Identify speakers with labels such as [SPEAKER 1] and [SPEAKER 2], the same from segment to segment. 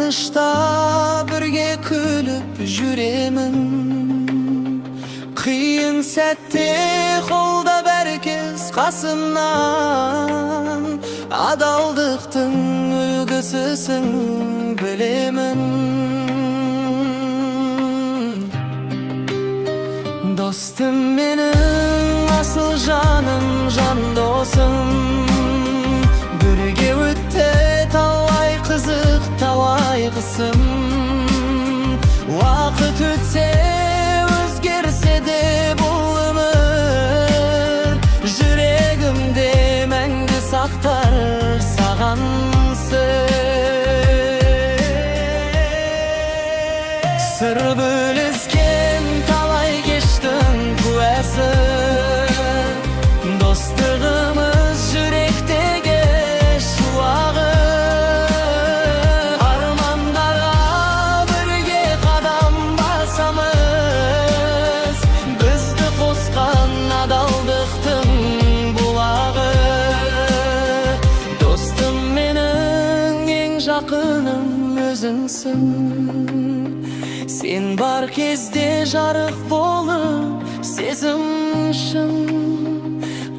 [SPEAKER 1] Қуанышта бірге күліп жүремін. Қиын сәтте қолдап әркез қасымнан. Адалдықтың үлгісісің, білемін. Достым менің, асыл жаным, жан досым. Бірге өтті талай қызық, талай қысым. Уақыт өтсе, өзгерсе де бұл өмір, жүрегімде мәңгі сақтар саған сыр. Сыр бөліскен талай кештің куәсі. Достығымыз жүректегі шуағы. Армандарға бірге қадам басамыз. Бізді қосқан адалдықтың бұлағы. Достым менің, ең жақыным өзіңсің. Сен бар кезде жарық болып сезім шын.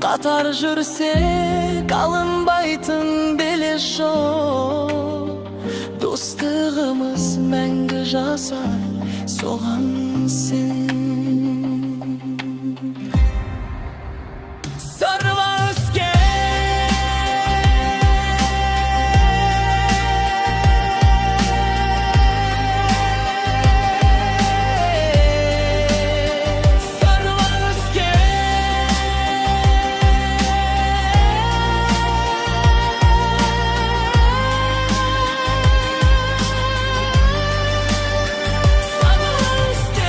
[SPEAKER 1] Қатар жүрсек, алынбайтын белес жоқ. Достығымыз мәңгі жасар, соған сен. Сырға өскен. Сырға өскен. Сырға өскен.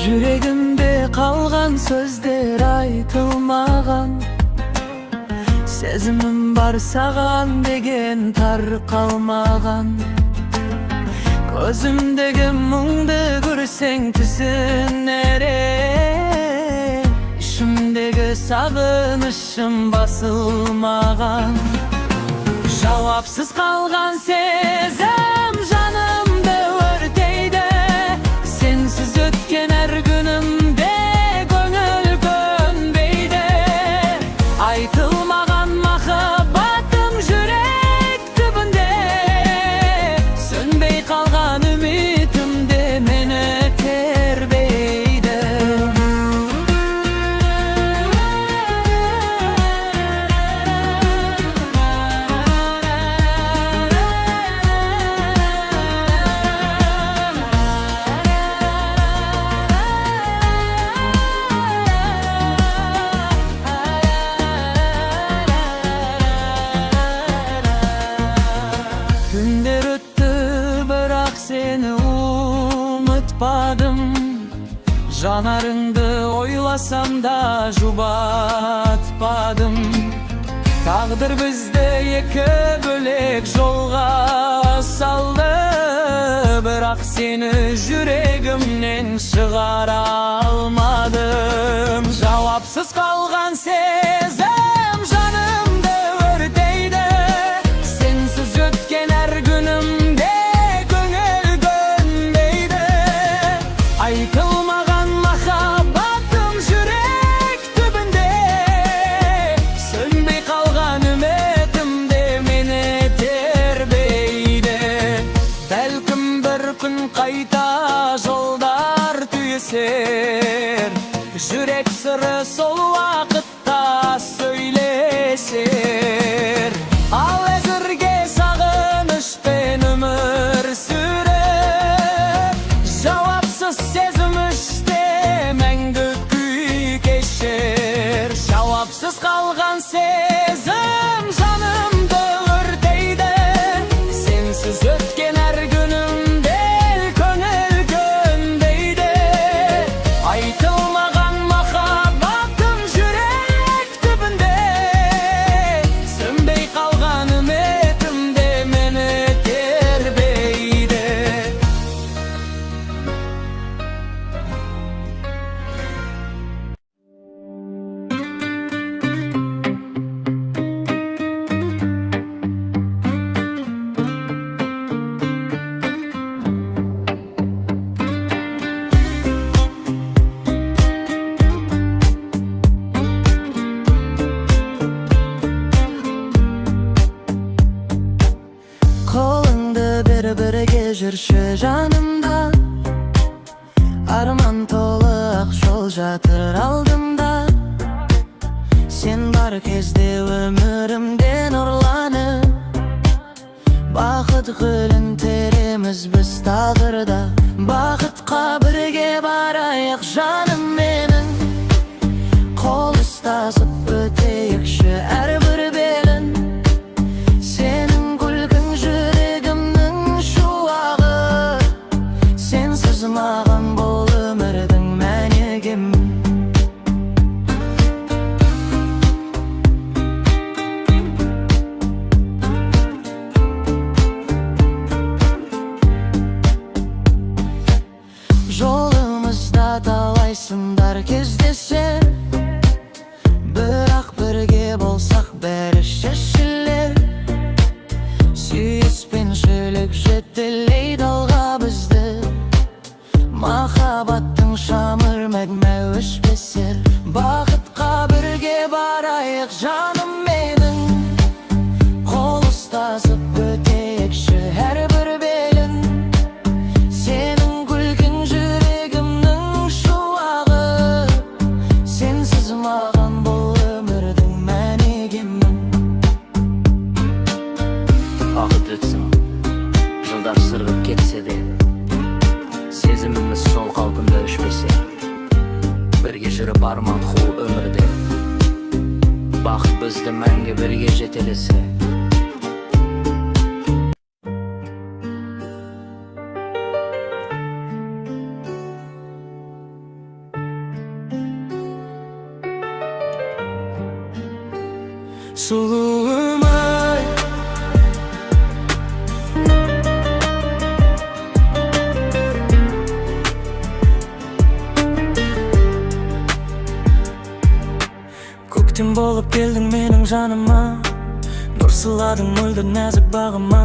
[SPEAKER 1] Жүрегімде қалған сөздер айтылмаған. Сезімім бар саған деген тарқалмаған. Көзімдегі мұңды көрсең, түсінер ең. Ішімдегі сағынышым басылмаған. Жауапсыз қалған сезім жанымды өртейді. Сенсіз өткен әр күнімде көңіл көнбейді. Айтылмаған махаббатым жүрек түбінде. Сөнбей қалған үмітім де мені тербейді. Күндер өтті, бірақ сені ұмытпадым. Жанарыңды ойласам да, жұбатпадым. Тағдыр бізді екі бөлек жолға салды, бірақ сені жүрегімнен шығара алмадым. Жауапсыз қалған сезім жанымды өртейді. Сенсіз өткен әр күнімде көңіл көнбейді. Айтылмаған махаббатым жүрек түбінде. Сөнбей қалған үмітім де мені тербейді. Бәлкім, бір күн қайта жолдар түйісер. Жүрек сыры сол уақытта сөйлесер. Ал әзірге сағынышпен өмір сүріп, жауапсыз сезім іште мәңгі күй кешер. Жауапсыз қалған сезім жанымды өртейді. Сенсіз өткен әр күнімде көңіл. Арман толы ақ жол жатыр алдымда. Сен бар кезде өмірімде нұрланып, бақыт гүлін тереміз біз тағдырда. Бақытқа бірге барайық, жаным менің. Қол ұстасып өтейікші әрбір белін. Сенің күлкің жүрегімнің шуағы. Сенсіз маған бұл өмірдің мәні кем? Жолымызда талай сындар кездесер, бірақ бірге болсақ, бәрі шешілер. Сүйіспеншілік жетелейді алға бізді. Махаббаттың шамы мәңгі өшпесер. Бақытқа бірге барайық, жаным менің. Қол ұстасып өтейікші әрбір белін. Сенің күлкің жүрегімнің шуағы. Сенсіз маған бұл өмірдің мәні кем?
[SPEAKER 2] Уақыт өтсін, жылдар сырғып кетсе де, сезіміміз сол қалпында өшпесе. Бірге жүріп арман қуып өмірде, бақыт бізді мәңгі бірге жетелесе.
[SPEAKER 1] Сұлуым ай. Көктем болып келдің менің жаныма, нұр сыйладың мөлдір нәзік бағыма.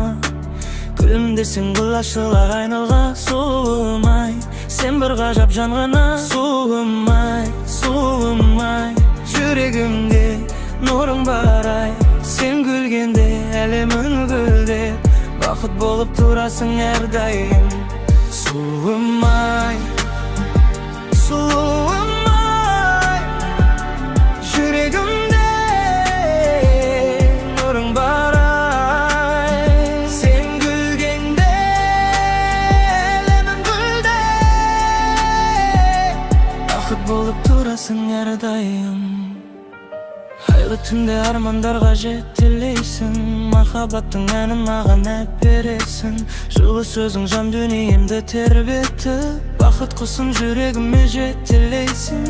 [SPEAKER 1] Күлімдесең, гүл ашылар айналға. Сұлуым ай, сен бір ғажап жан ғана. Сұлуым ай, сұлуым ай, жүрегімде нұрың бар ай. Сен күлгенде әлемің гүлдеп, бақыт болып тұрасың әрдайым. Сұлуым ай, сұлуым ай, жүрегімде нұрың бар ай. Сен күлгенде әлемім гүлдеп, бақыт болып тұрасың әрдайым. Айлы түнде армандарға жетелейсің, махаббаттың әнін маған әпересің. Жылы сөзің жан дүниемді тербетіп, бақыт құсын жүрегіме жетелейсің.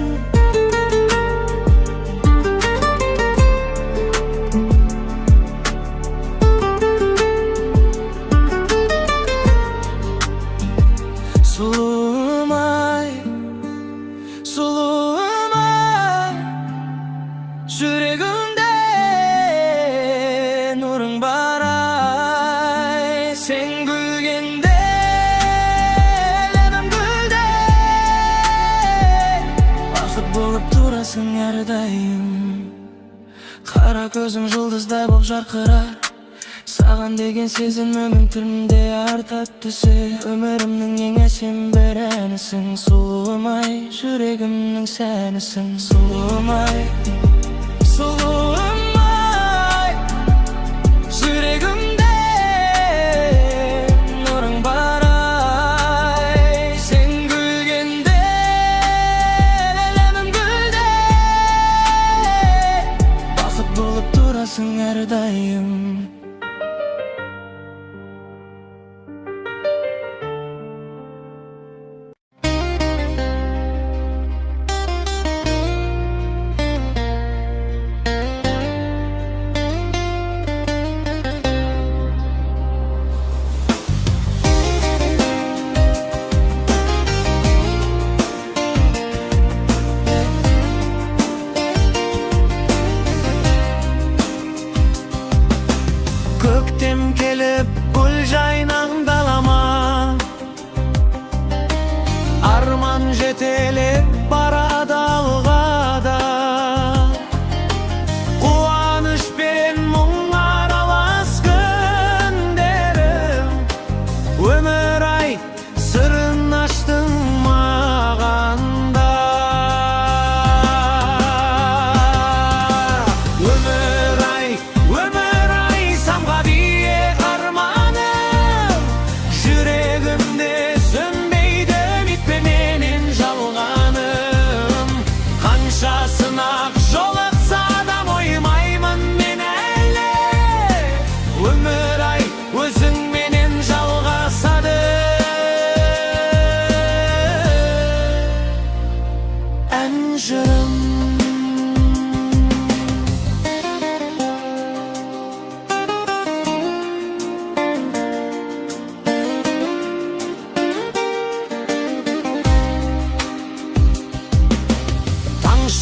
[SPEAKER 1] Сұлуым ай, сұлуым ай, жүрегімде нұрың бар ай. Сен күлгенде әлемім гүлдеп, бақыт болып тұрасың әрдайым. Қара көзің жұлдыздай болып жарқырар. Саған деген сезімім тілімде арта түсер. Өмірімнің ең әсем бір әнісің. Сұлуым ай, жүрегімнің сәнісің. Сұлуым ай, сұлуым ай, жүрегімде нұрың бар ай. Сен күлгенде әлемім гүлдеп, бақыт болып тұрасың әрдайым. Көктем келіп гүл жайнаған далама, арман жетелеп барады алға да. Қуаныш пен мұң аралас күндерім, өмір ай сырын аштың маған.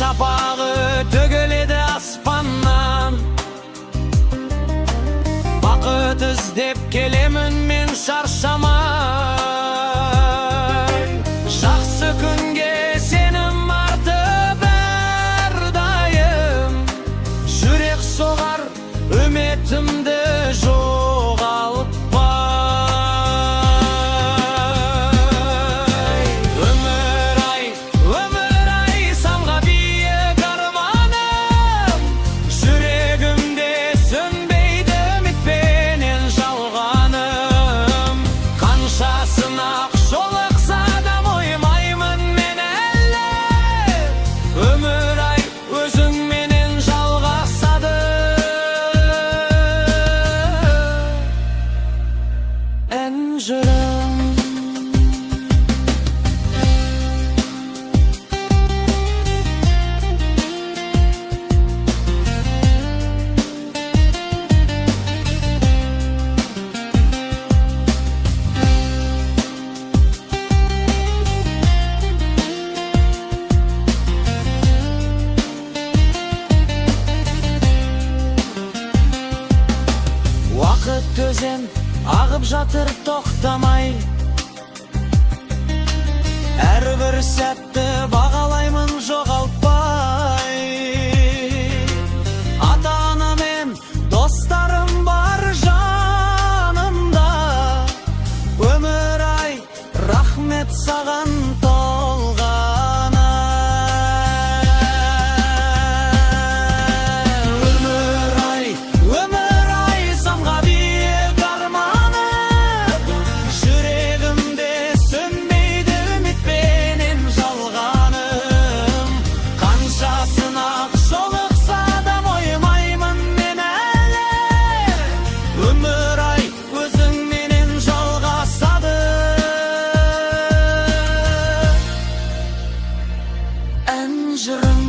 [SPEAKER 1] Шапағы төгіледі аспаннан. Бақыт іздеп келемін мен шаршамай. Жақсы күнге сенім артып әрдайым, жүрек соғар үмітімді жоғалтпай. Өмір ай, өмір ай, самға биік арманым, жүрегімде сөнбейді үмітпенен жалғаным. Қанша сынақ жолықса да, мойымаймын мен әлі. Өмір ай, өзіңменен жалғасады ән жырым. Уақыт өзен ағып жатыр тоқтамай, әрбір сәтті бағалаймын жоғалтпай. Ата анамен достарым бар жанымда. Өмір ай, рахмет саған толғанай. Өмір ай, өмір ай, самға биік арманым, жүрегімде сөнбейді үмітпенен жалғаным. Қанша сынақ жолықса да, мойымаймын мен әлі. Өмір ай, өзіңменен жалғасады ән жырым.